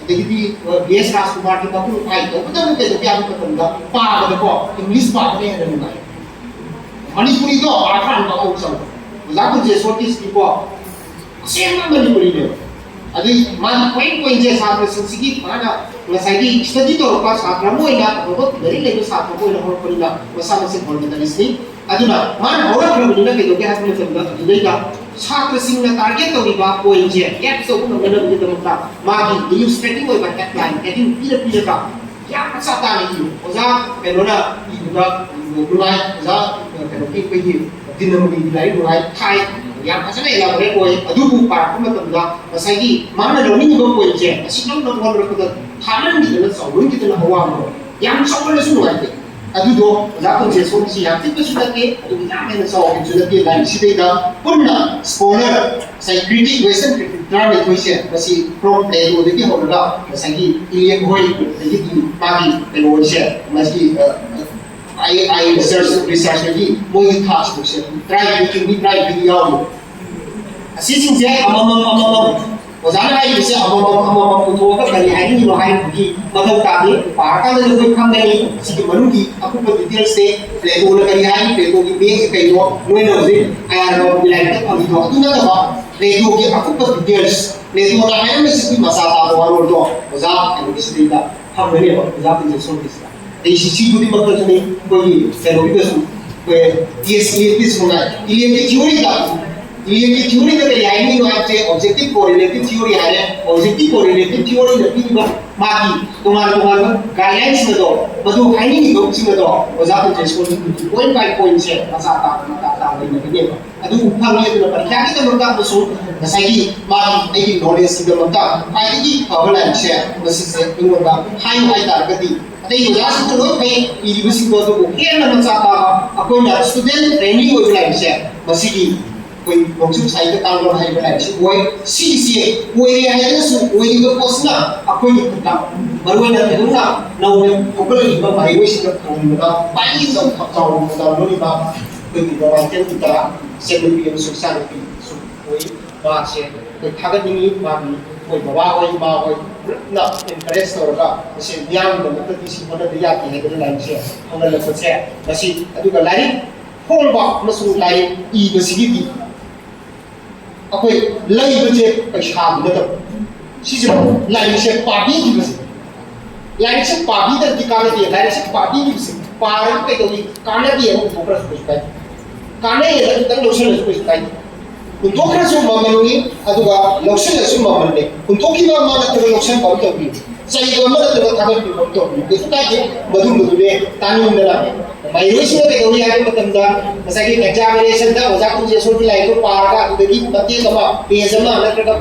ꯑꯗꯒꯤꯗꯤ, ꯑ, ꯕꯤ ꯑꯦꯁ ꯔꯥꯖꯀꯨꯃꯥꯔꯒꯤ ꯃꯄꯨꯡ ꯐꯥꯏ꯫ ꯇꯧꯕꯇꯕꯨ ꯀꯩꯗꯧꯒꯦ ꯍꯥꯏꯕ ꯃꯇꯝꯗ ꯄꯥꯕꯗꯀꯣ ꯏꯪꯂꯤꯁ ꯄꯥꯕꯅ ꯍꯦꯟꯅ ꯅꯨꯡꯉꯥꯏ꯫ ꯃꯅꯤꯄꯨꯔꯤꯗꯣ ꯄꯥꯕ ꯀꯥꯟꯗ ꯑꯃꯨꯛ ꯆꯪꯕ꯫ ꯑꯣꯖꯥ ꯀꯨꯟꯖꯦꯁꯣꯔꯒꯤꯁꯤꯗꯤꯀꯣ ꯑꯁꯦꯡꯕ ꯃꯅꯤꯄꯨꯔꯤꯅꯦꯕ꯫ ꯑꯗꯨꯏ ꯃꯥꯒꯤ ꯄꯣꯏꯟ ꯄꯣꯏꯟꯁꯦ ꯁꯥꯇ꯭ꯔꯁꯤꯡꯁꯤꯒꯤ ꯃꯥꯅ ꯉꯁꯥꯏꯒꯤ ꯁ꯭ꯇꯗꯤ ꯇꯧꯔꯛꯄ ꯁꯥꯇ꯭ꯔ ꯑꯃ ꯑꯣꯏꯅ, ꯑꯐꯕ ꯂꯥꯏꯔꯤꯛ ꯂꯩꯕ ꯁꯥꯇ꯭ꯔ ꯑꯃ ꯑꯣꯏꯅ ꯍꯧꯔꯛꯄꯅꯤꯅ ꯃꯁꯥ ꯃꯁꯦ ꯐꯟꯗꯥꯃꯦꯟꯇꯦꯂꯤꯁꯅꯤ꯫ ꯑꯗꯨꯅ ꯃꯥꯅ ꯍꯧꯔꯛꯈ꯭ꯔꯕꯅꯤꯅ ꯀꯩꯗꯧꯒꯦ ꯍꯥꯏꯕ ꯃꯇꯝꯗ ꯑꯗꯨꯗꯩꯗ ꯁꯥꯇ꯭ꯔꯁꯤꯡꯅ ꯇꯥꯔꯒꯦꯠ ꯇꯧꯔꯤꯕ ꯄꯣꯏꯟꯁꯦ ꯀꯦꯞ ꯇꯧꯕ ꯉꯝꯅꯅꯕꯒꯤꯗꯃꯛꯇ ꯃꯥꯒꯤ ꯏꯂꯨꯁꯇ꯭ꯔꯦꯇꯤꯡ ꯑꯣꯏꯕ ꯍꯦꯗꯂꯥꯏꯟ ꯍꯦꯗꯤꯡ ꯄꯤꯔ ꯄꯤꯔꯒ ꯌꯥꯝ ꯃꯆꯥ ꯇꯥꯅ ꯏꯌꯨ꯫ ꯑꯣꯖꯥ ꯀꯩꯅꯣꯅ ꯏꯕꯗ ꯅꯨꯡꯉꯥꯏ, ꯑꯣꯖꯥ ꯀꯩꯅꯣꯒꯤ ꯑꯩꯈꯣꯏꯒꯤ ꯗꯤꯅꯃꯅꯤꯒꯤ ꯂꯥꯏꯔꯤꯛ ꯅꯨꯡꯉꯥꯏ ꯊꯥꯏ, ꯌꯥꯝ ꯐꯖꯅ ꯏꯂꯥꯕꯣꯔꯦꯠ ꯑꯣꯏ꯫ ꯑꯗꯨꯕꯨ ꯄꯥꯔꯛꯄ ꯃꯇꯝꯗ ꯉꯁꯥꯏꯒꯤ ꯃꯥꯅ ꯂꯧꯅꯤꯡꯉꯤꯕ ꯄꯣꯏꯟꯁꯦ ꯑꯁꯤ ꯂꯧꯅꯕ ꯍꯣꯠꯅꯔꯛꯄꯗ ꯊꯥꯃꯟꯈꯤꯗꯅ ꯆꯥꯎꯃꯟꯈꯤꯗꯅ ꯑꯋꯥꯕꯗꯣ ꯌꯥꯝ ꯆꯥꯎꯃꯜꯂꯁꯨ ꯅꯨꯡꯉꯥꯏꯇꯦ꯫ ꯑꯗꯨꯗꯣ ꯑꯣꯖꯥ ꯄꯨꯟꯁꯦ ꯁꯣꯝꯒꯤꯁꯤ ꯌꯥꯝ ꯄꯤꯛꯄꯁꯨ ꯅꯠꯇꯦ, ꯑꯗꯨꯒ ꯌꯥꯝ ꯍꯦꯟꯅ ꯆꯥꯎꯕꯁꯨ ꯅꯠꯇꯦ꯫ ꯂꯥꯏꯔꯤꯛꯁꯤꯗꯩꯗ ꯄꯨꯟꯅ ꯁ꯭ꯀꯣꯂꯔ ꯉꯁꯥꯏ ꯀ꯭ꯔꯤꯇꯤꯛ ꯋꯦꯁꯇꯔꯟ ꯀ꯭ꯔꯤꯇꯤꯛ ꯇꯔꯥꯅꯤꯊꯣꯏꯁꯦ ꯃꯁꯤ ꯐ꯭ꯔꯣꯝ ꯄ꯭ꯂꯦꯇꯣꯗꯒꯤ ꯍꯧꯔꯒ ꯉꯁꯥꯏꯒꯤ ꯏꯂꯤꯌꯠ ꯍꯣꯏ, ꯑꯗꯒꯤꯗꯤ ꯃꯥꯒꯤ ꯀꯩꯅꯣꯁꯦ ꯃꯁꯤ ꯑꯥꯏ ꯑꯥꯏ ꯔꯤꯁꯔꯁ ꯔꯤꯁꯔꯁꯇꯒꯤ ꯃꯣꯏꯒꯤ ꯊꯥꯁꯤꯡꯁꯦ ꯇꯔꯥꯅꯤꯊꯣꯏ ꯃꯤ ꯇꯔꯥꯅꯤꯊꯣꯏ ꯌꯥꯎꯔꯤ꯫ ꯑꯁꯤꯁꯤꯡꯁꯦ ꯑꯃꯃꯝ ꯑꯃꯃꯝ ꯑꯣꯖꯥꯅ ꯍꯥꯏꯔꯤꯕꯁꯦ ꯑꯃꯃꯝ ꯑꯃꯃꯝ ꯄꯨꯊꯣꯛꯑꯒ ꯀꯔꯤ ꯍꯥꯏꯅꯤꯡꯉꯤꯅꯣ ꯍꯥꯏꯕꯒꯤ ꯃꯊꯧ ꯇꯥꯗꯦ꯫ ꯄꯥꯔꯀꯥꯟꯗ ꯑꯩꯈꯣꯏ ꯈꯪꯒꯅꯤ꯫ ꯁꯤꯒꯤ ꯃꯅꯨꯡꯒꯤ ꯑꯀꯨꯞꯄ ꯗꯤꯇꯦꯜꯁꯁꯦ ꯄ꯭ꯂꯦꯇꯣꯅ ꯀꯔꯤ ꯍꯥꯏ, ꯄ꯭ꯂꯦꯇꯣꯒꯤ ꯃꯌꯦꯛꯁꯦ ꯀꯩꯅꯣ, ꯅꯣꯏꯅ ꯍꯧꯖꯤꯛ ꯑꯥꯏ ꯑꯥꯔ ꯕꯥꯎꯒꯤ ꯂꯥꯏꯔꯤꯛꯇ ꯐꯪꯉꯤꯗꯣ꯫ ꯑꯗꯨ ꯅꯠꯇꯕ ꯄ꯭ꯂꯦꯇꯣꯒꯤ ꯑꯀꯨꯞꯄ ꯗꯤꯇꯦꯜꯁ, ꯄ꯭ꯂꯦꯇꯣꯅ ꯍꯥꯏꯔꯝꯕꯁꯤꯒꯤ ꯃꯆꯥ ꯇꯥꯕ ꯋꯥꯔꯣꯜꯗꯣ ꯑꯣꯖꯥ ꯀꯩꯅꯣꯒꯤꯁꯤꯗꯩꯗ ꯐꯪꯒꯅꯦꯕ, ꯑꯣꯖꯥ ꯄ꯭ꯔꯤꯟꯁꯦꯁ ꯁꯣꯝꯒꯤꯁꯤꯗ꯫ ꯑꯩ ꯁꯤ ꯁꯤ ꯈꯨꯗꯤꯡꯃꯛꯇꯁꯨꯅꯤ ꯑꯩꯈꯣꯏꯒꯤ ꯀꯩꯅꯣꯒꯤꯗꯁꯨ ꯑꯩꯈꯣꯏ ꯇꯤ ꯑꯦꯁ ꯏꯂꯤꯌꯠꯀꯤꯁꯨ ꯉꯥꯏ꯫ ꯏꯂꯤꯌꯠꯀꯤ ꯊꯤꯑꯣꯔꯤꯗ, ꯏꯂꯤꯌꯠꯀꯤ ꯊꯤꯑꯣꯔꯤꯗ ꯀꯔꯤ ꯍꯥꯏꯅꯤꯡꯉꯤꯅꯣ ꯍꯥꯏꯕꯁꯦ ꯑꯣꯕꯖꯦꯛꯇꯤꯚ ꯀꯣꯔꯤꯂꯦꯇꯤꯚ ꯊꯤꯑꯣꯔꯤ ꯍꯥꯏꯔꯦ꯫ ꯑꯣꯕꯖꯦꯛꯇꯤꯚ ꯀꯣꯔꯤꯂꯦꯇꯤꯚ ꯊꯤꯑꯣꯔꯤꯅ ꯄꯤꯔꯤꯕ ꯃꯥꯒꯤ ꯇꯣꯉꯥꯟ ꯇꯣꯉꯥꯟꯕ ꯒꯥꯏꯗꯂꯥꯏꯟꯁꯤꯡ ꯑꯗꯣ, ꯃꯗꯨ ꯍꯥꯏꯅꯤꯡꯉꯤꯕꯁꯤꯡ ꯑꯗꯣ ꯑꯣꯖꯥ ꯄ꯭ꯔꯤꯟꯁꯦꯁ ꯁꯣꯝꯒꯤ ꯄꯣꯏꯟ ꯕꯥꯏ ꯄꯣꯏꯟꯁꯦ ꯃꯆꯥ ꯇꯥꯕ ꯃꯆꯥ ꯇꯥꯕ ꯂꯩꯅꯒꯅꯦꯕ꯫ ꯑꯗꯨ ꯐꯪꯉꯦ꯫ ꯑꯗꯨꯅ ꯄꯔꯤꯈ꯭ꯌꯥꯒꯤꯗꯃꯛꯇ ꯑꯃꯁꯨꯡ ꯉꯁꯥꯏꯒꯤ ꯃꯥꯒꯤ ꯑꯩꯒꯤ ꯅꯣꯂꯦꯖꯀꯤꯗꯃꯛꯇ ꯈ꯭ꯋꯥꯏꯗꯒꯤ ꯐꯕ ꯂꯥꯏꯔꯤꯛꯁꯦ ꯃꯁꯤꯁꯦ ꯑꯩꯉꯣꯟꯗ ꯍꯥꯏꯌꯨ ꯍꯥꯏꯇꯥꯔꯒꯗꯤ ꯑꯇꯩ ꯑꯣꯖꯥꯁꯤꯡꯁꯨ ꯂꯣꯏ ꯐꯩ ꯏꯔꯤꯕꯁꯤꯡꯗꯣ, ꯑꯗꯨꯕꯨ ꯍꯦꯟꯅ ꯃꯆꯥ ꯇꯥꯕ ꯑꯩꯈꯣꯏꯅ ꯏꯁꯇꯨꯗꯦꯟ ꯐ꯭ꯔꯦꯟꯂꯤ ꯑꯣꯏꯕ ꯂꯥꯏꯔꯤꯛꯁꯦ ꯃꯁꯤꯒꯤ ꯑꯩꯈꯣꯏ ꯅꯣꯡꯆꯨꯞ ꯁꯥꯍꯤꯇ꯭ꯌ ꯇꯥꯡꯒꯣꯜ ꯍꯥꯏꯔꯤꯕ ꯂꯥꯏꯔꯤꯛꯁꯤ ꯑꯣꯏ꯫ ꯁꯤꯒꯤꯁꯦ ꯑꯣꯏꯔꯦ ꯍꯥꯏꯔꯒꯁꯨ ꯑꯣꯏꯔꯤꯕ ꯄꯣꯠꯁꯤꯅ ꯑꯩꯈꯣꯏꯒꯤ ꯈꯨꯠꯇ ꯃꯔꯨꯑꯣꯏꯅ ꯀꯩꯗꯧꯅ ꯅꯧꯅ ꯍꯧꯒꯠꯂꯛꯂꯤꯕ ꯃꯍꯩꯔꯣꯏꯁꯤꯡꯗ ꯐꯪꯍꯟꯕꯗ ꯈ꯭ꯋꯥꯏꯗꯒꯤ ꯆꯥꯎ-, ꯆꯥꯎꯅ ꯊꯧꯗꯥꯡ ꯂꯧꯔꯤꯕ ꯑꯩꯈꯣꯏꯒꯤ ꯃꯃꯥꯡꯊꯦꯝꯒꯤ ꯇꯔꯥ ꯏꯆꯟꯅꯨꯄꯤ ꯑꯃꯁꯨꯡ ꯏꯆꯥꯅꯨꯄꯤꯁꯨ ꯑꯣꯏ꯫ ꯃꯥꯁꯦ ꯑꯩꯈꯣꯏ ꯊꯥꯒꯠꯅꯤꯡꯉꯤ꯫ ꯃꯥꯒꯤ ꯑꯩꯈꯣꯏ ꯕꯕꯥ ꯍꯣꯏ, ꯏꯃꯥ ꯍꯣꯏ ꯄꯨꯂꯞꯅ ꯑꯦꯟꯀꯔꯦꯖ ꯇꯧꯔꯒ ꯃꯁꯤ ꯃꯤꯌꯥꯝꯒꯤꯗꯃꯛꯇꯗꯤ ꯁꯤ ꯍꯣꯠꯅꯕ ꯌꯥꯗꯦ ꯍꯥꯏꯗꯅ ꯂꯥꯏꯔꯤꯛꯁꯦ ꯐꯣꯡꯍꯜꯂꯛꯄꯁꯦ ꯃꯁꯤ꯫ ꯑꯗꯨꯒ ꯂꯥꯏꯔꯤꯛ ꯐꯣꯡꯕ ꯑꯃꯁꯨꯡ ꯂꯥꯏꯔꯤꯛ ꯏꯕꯁꯤꯒꯤꯗꯤ ꯑꯩꯈꯣꯏ ꯂꯩꯕꯁꯦ ꯄꯩꯁꯥꯗꯨ ꯅꯠꯇꯕ, ꯁꯤꯁꯦ ꯂꯥꯏꯔꯤꯛꯁꯦ ꯄꯥꯕꯤꯈꯤꯕꯁꯦ, ꯂꯥꯏꯔꯤꯛꯁꯦ ꯄꯥꯕꯤꯗ꯭ꯔꯗꯤ ꯀꯥꯟꯅꯗꯦ꯫ ꯂꯥꯏꯔꯤꯛꯁꯦ ꯄꯥꯕꯤꯈꯤꯕꯁꯦ ꯄꯥꯔꯒ ꯀꯩꯗꯧꯏ? ꯀꯥꯟꯅꯗꯦ ꯑꯃ ꯍꯨꯟꯗꯣꯛꯈ꯭ꯔꯁꯨ ꯀꯩꯁꯨ ꯀꯥꯏꯗꯦ꯫ ꯀꯥꯟꯅꯩ ꯑꯗꯨ ꯈꯤꯇꯪ ꯂꯧꯁꯤꯜꯂꯁꯨ ꯀꯩꯁꯨ ꯀꯥꯏꯗꯦ꯫ ꯍꯨꯟꯗꯣꯛꯈ꯭ꯔꯁꯨ ꯃꯃꯜꯅꯤ, ꯑꯗꯨꯒ ꯂꯧꯁꯤꯜꯂꯁꯨ ꯃꯃꯜꯅꯤ꯫ ꯍꯨꯟꯗꯣꯛꯈꯤꯕ ꯑꯃ ꯅꯠꯇ꯭ꯔꯒ ꯂꯧꯁꯤꯟꯕ ꯑꯃ ꯇꯧꯕꯤꯌꯨ, ꯆꯩꯕ ꯑꯃ ꯅꯠꯇ꯭ꯔꯒ ꯊꯥꯒꯠꯄꯤꯕ ꯑꯃ ꯇꯧꯕꯤꯌꯨ, ꯀꯩꯁꯨ ꯀꯥꯏꯗꯦ꯫ ꯃꯗꯨꯝꯕꯗꯨꯅꯦ ꯇꯥꯅꯤꯡꯗꯅ꯫ ꯃꯍꯩꯔꯣꯏꯁꯤꯡꯅ ꯀꯩꯗꯧꯏ ꯍꯥꯏꯕ ꯃꯇꯝꯗ ꯉꯁꯥꯏꯒꯤ examination ꯗ ꯑꯣꯖꯥ ꯀꯨꯟꯖꯦꯁꯣꯔꯒꯤ ꯂꯥꯏꯔꯤꯛꯇꯣ ꯄꯥꯔꯒ ꯑꯗꯨꯗꯒꯤ ꯃꯇꯦꯛ ꯑꯃ, page ꯑꯃ ꯅꯠꯇ꯭ꯔꯒ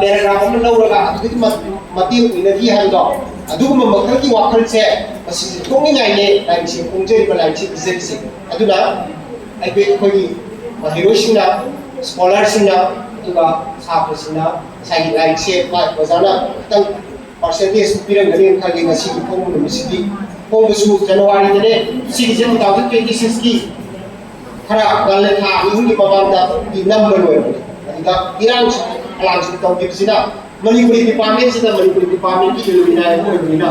paragraph ꯑꯃ ꯂꯧꯔꯒ ꯑꯗꯨꯗꯒꯤ ꯃ-, ꯃꯇꯦꯡ ꯑꯣꯏꯅꯈꯤ ꯍꯥꯏꯕꯗꯣ, ꯑꯗꯨꯒꯨꯝꯕ ꯃꯈꯜꯒꯤ ꯋꯥꯈꯜꯁꯦ ꯃꯁꯤꯁꯦ ꯊꯣꯛꯅꯤꯡꯉꯥꯏꯅꯦ ꯂꯥꯏꯔꯤꯛꯁꯦ ꯐꯣꯡꯖꯔꯤꯕ, ꯂꯥꯏꯔꯤꯛꯁꯦ ꯄꯤꯖꯔꯤꯁꯦ꯫ ꯑꯗꯨꯅ ꯑꯩꯈꯣꯏ, ꯑꯩꯈꯣꯏꯒꯤ ꯃꯍꯩꯔꯣꯏꯁꯤꯡꯅ, scholar ꯁꯤꯡꯅ, ꯑꯗꯨꯒ ꯁꯥꯇ꯭ꯔꯁꯤꯡꯅ ꯉꯁꯥꯏꯒꯤ ꯂꯥꯏꯔꯤꯛꯁꯦ ꯃꯥ ꯑꯣꯖꯥꯅ ꯈꯤꯇꯪ percentage ꯄꯤꯔꯝꯒꯅꯤ ꯈꯜꯂꯤ꯫ ꯉꯁꯤꯒꯤ ꯐꯣꯡꯕ ꯅꯨꯃꯤꯠꯁꯤꯗꯤ, ꯐꯣꯡꯕꯁꯨ January ꯗꯅꯦ, ꯁꯤꯒꯤꯁꯦ two thousand twenty six ꯀꯤ ꯈꯔ ꯉꯜꯂꯦ, ꯊꯥ ꯑꯅꯤ ꯑꯍꯨꯝꯒꯤ ꯃꯃꯥꯡꯗ ꯅꯝꯕ ꯂꯣꯏꯔꯕꯅꯤ꯫ ꯑꯗꯨꯗ ꯏꯔꯥꯡꯁꯨ ꯐꯂꯥꯡꯁꯨ ꯇꯧꯈꯤꯕꯁꯤꯅ ꯃꯅꯤꯄꯨꯔꯤ department ꯁꯤꯗ ꯃꯅꯤꯄꯨꯔꯤ department ꯀꯤ alumni ꯑꯃ ꯑꯣꯏꯕꯅꯤꯅ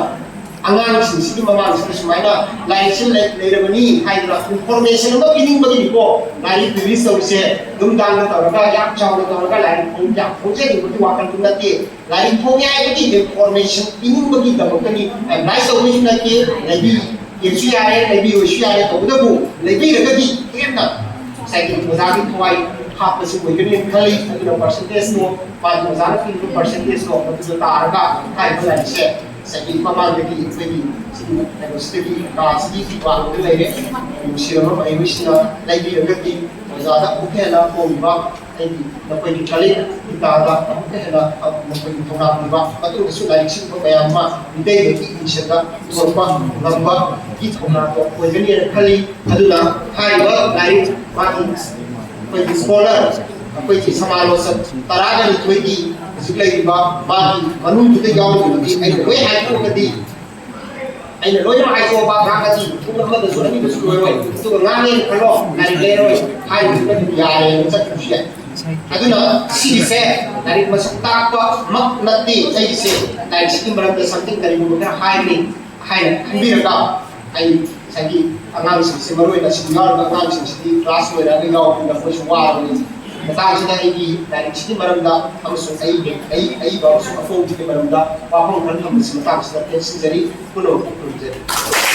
ꯑꯉꯥꯡꯁꯤꯡꯁꯤꯒꯤ ꯃꯃꯥꯡꯁꯤꯗ ꯁꯨꯃꯥꯏꯅ ꯂꯥꯏꯔꯤꯛꯁꯤ ꯂꯩ-, ꯂꯩꯔꯕꯅꯤ ꯍꯥꯏꯗꯅ information ꯑꯃ ꯄꯤꯅꯤꯡꯕꯒꯤꯅꯤꯀꯣ ꯂꯥꯏꯔꯤꯛ release ꯇꯧꯔꯤꯁꯦ꯫ ꯅꯨꯡꯗꯥꯡꯗ ꯇꯧꯔꯒ ꯌꯥꯝ ꯆꯥꯎꯅ ꯇꯧꯔꯒ ꯂꯥꯏꯔꯤꯛ ꯐꯣꯡ-, ꯌꯥꯝ ꯐꯣꯡꯖꯅꯤꯡꯕꯒꯤ ꯋꯥꯈꯜꯗꯨ ꯅꯠꯇꯦ꯫ ꯂꯥꯏꯔꯤꯛ ꯐꯣꯡꯉꯦ ꯍꯥꯏꯕꯒꯤ information ꯄꯤꯅꯤꯡꯕꯒꯤꯗꯃꯛꯇꯅꯤ꯫ Advice ꯇꯧꯕꯒꯤꯁꯨ ꯅꯠꯇꯦ, ꯂꯩꯕꯤ-, ꯌꯦꯡꯁꯨ ꯌꯥꯔꯦ, ꯂꯩꯕꯤꯔꯣꯏꯁꯨ ꯌꯥꯔꯦ꯫ ꯇꯧꯕꯇꯕꯨ ꯂꯩꯕꯤꯔꯒꯗꯤ ꯍꯦꯟꯅ ꯉꯁꯥꯏꯒꯤ ꯑꯣꯖꯥꯒꯤ ꯊꯋꯥꯏ ꯍꯥꯞꯄꯁꯤ ꯑꯣꯏꯒꯅꯤ ꯈꯜꯂꯤ꯫ ꯑꯗꯨꯅ percentage ꯇꯣ, ꯃꯥꯒꯤ ꯑꯣꯖꯥꯅ ꯄꯤꯔꯤꯕ percentage ꯇꯣ ꯃꯗꯨꯗ ꯇꯥꯔꯒ ꯍꯥꯏꯔꯤꯕ ꯂꯥꯏꯔꯤꯛꯁꯦ ꯆꯍꯤ ꯃꯃꯥꯡꯗꯒꯤ ꯑꯩꯈꯣꯏꯒꯤ ꯁꯤꯒꯤ ꯀꯩꯅꯣꯁꯤꯗꯒꯤ, ꯀꯥꯁꯤꯒꯤ ꯋꯥꯡꯃꯗ ꯂꯩꯔꯦ꯫ ꯅꯨꯡꯁꯤꯔꯕ ꯃꯍꯩꯔꯣꯏꯁꯤꯡꯅ ꯂꯩꯕꯤꯔꯒꯗꯤ ꯑꯣꯖꯥꯗ ꯑꯃꯨꯛꯀ ꯍꯦꯟꯅ ꯍꯣꯡꯕ ꯑꯩꯒꯤ ꯅꯈꯣꯏꯒꯤ ꯀꯂꯤꯛ ꯀꯤꯇꯥꯗ ꯑꯃꯨꯛꯀ ꯍꯦꯟꯅ ꯅꯈꯣꯏꯒꯤ ꯊꯧꯅꯥ ꯄꯤꯕ ꯃꯇꯨꯡꯗꯁꯨ ꯂꯥꯏꯔꯤꯛꯁꯤꯡꯕ ꯃꯌꯥꯝ ꯑꯃ ꯃꯤꯇꯩꯒꯤ ꯃꯤꯡꯁꯤꯡꯗ ꯄꯨꯊꯣꯛꯄ ꯉꯝꯕꯒꯤ ꯊꯧꯅꯥꯗꯣ ꯑꯣꯏꯒꯅꯤ ꯍꯥꯏꯅ ꯈꯜꯂꯤ꯫ ꯑꯗꯨꯅ ꯍꯥꯏꯔꯤꯕ ꯂꯥꯏꯔꯤꯛ ꯃꯥꯒꯤ ꯑꯩꯈꯣꯏꯒꯤ scholar, ꯑꯩꯈꯣꯏꯒꯤ ꯁꯃꯥꯂꯣꯆꯛ ꯇꯔꯥꯒ ꯅꯤꯊꯣꯏꯒꯤ ꯍꯧꯖꯤꯛ ꯂꯩꯔꯤꯕ ꯃꯥꯒꯤ ꯃꯅꯨꯡꯗꯨꯗ ꯌꯥꯎꯔꯤꯕꯗꯤ ꯑꯩꯅ ꯂꯣꯏ ꯍꯥꯏꯗꯣꯛꯑꯒꯗꯤ ꯑꯩꯅ ꯂꯣꯏꯅꯃꯛ ꯍꯥꯏꯗꯣꯛꯑꯕ ꯉꯥꯡꯉꯗꯤ ꯄꯨꯡ ꯑꯃꯗꯁꯨ ꯑꯅꯤꯗꯁꯨ ꯂꯣꯏꯔꯣꯏ꯫ ꯑꯗꯨꯒ ꯉꯥꯡꯉꯦꯅ ꯈꯜꯂꯣ, ꯂꯥꯏꯔꯤꯛ ꯂꯩꯔꯣꯏ ꯍꯥꯏꯕꯗꯨꯅ ꯑꯗꯨꯝ ꯌꯥꯔꯦꯅ ꯆꯠꯈꯤꯕꯁꯨ ꯌꯥꯏ꯫ ꯑꯗꯨꯅ ꯁꯤꯒꯤꯁꯦ ꯂꯥꯏꯔꯤꯛ ꯃꯁꯛ ꯇꯥꯛꯄꯃꯛ ꯅꯠꯇꯦ꯫ ꯑꯩꯒꯤꯁꯦ ꯂꯥꯏꯔꯤꯛꯁꯤꯒꯤ ꯃꯔꯝꯗ something ꯀꯔꯤꯒꯨꯝꯕ ꯈꯔ ꯍꯥꯏꯒꯅꯤ ꯍꯥꯏꯅ ꯈꯟꯕꯤꯔꯒ ꯑꯩ ꯉꯁꯥꯏꯒꯤ ꯑꯉꯥꯡꯁꯤꯡꯁꯦ, ꯃꯔꯨ ꯑꯣꯏꯅ ꯁꯤꯗ ꯌꯥꯎꯔꯤꯕ ꯑꯉꯥꯡꯁꯤꯡꯁꯤꯗꯤ class ꯂꯣꯏꯔꯛꯑꯒ ꯌꯥꯎꯕꯅꯤꯅ ꯃꯣꯏꯁꯨ ꯋꯥꯔꯕꯅꯤ꯫ ꯃꯇꯥꯡꯁꯤꯗ ꯑꯩꯒꯤ ꯂꯥꯏꯔꯤꯛꯁꯤꯒꯤ ꯃꯔꯝꯗ ꯑꯃꯁꯨꯡ ꯑꯩꯒꯤ, ꯑꯩ, ꯑꯏꯕ ꯑꯃꯁꯨꯡ ꯑꯐꯣꯡꯕꯒꯤ ꯃꯔꯝꯗ ꯋꯥꯐꯝ ꯈꯔ ꯊꯝꯕꯁꯤ ꯃꯇꯥꯡꯁꯤꯗ ꯇꯦꯟꯁꯤꯟꯖꯔꯤ꯫ ꯄꯨꯝꯅꯃꯛꯄꯨ ꯈꯨꯔꯨꯝꯖꯔꯤ꯫